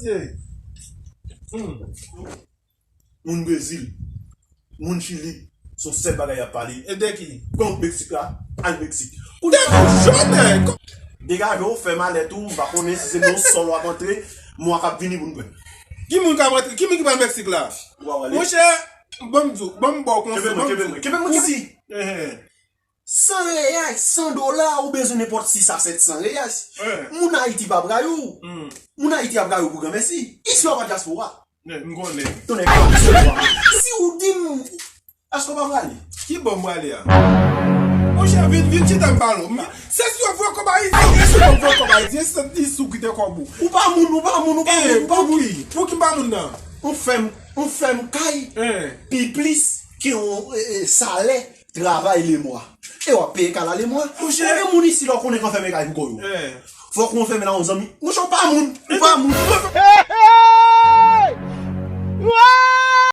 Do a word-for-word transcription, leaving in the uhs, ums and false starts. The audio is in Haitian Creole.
Hey. Hmm. Moun Brezil, moun Chili, se yon sèl bagay y ap pale. E de ki? Bank Meksik la, al Meksik. Degaje w, nèg! Degaje w, fè malèt ou, m pa konnen si se nan yon sòl w ap antre, mwa k ap vini pou n wè. Ki moun k ap antre? Ki moun ki pral Meksik la? Ou pa wè li? Monchè, ban m di w, ban m ba w konsèy. Kenbe mwen, kenbe mwen, kenbe mwen isit. San reyal, san dola, ou bezwen nenpòt sis a sèt san reyal. Moun Ayiti p ap rayi w. Moun Ayiti ap rayi w pou granmèsi. Isi w ap dyaspora. M konnen. Tonnè, si w di m, èske w pa prale? Ki bò m prale a? Monchè, vin, vin chita m pale w. Se si w ap voye kòb Ayiti, e si w ap voye kòb Ayiti, e si w kite kòb ou. Ou pa moun, ou pa moun, ou pa moun, ou pa moun. Pou ki m pa moun nan? Ou fè m, ou fè m kay pi plis ke yon salè travay lemwa. E w ap peye kay la lemwa. Monchè, gen moun isi la w konnen k anfèmen kay pou kò yo. Fòk ou anfèmen la yon zanmi. Monchè, ou pa moun, ou pa moun.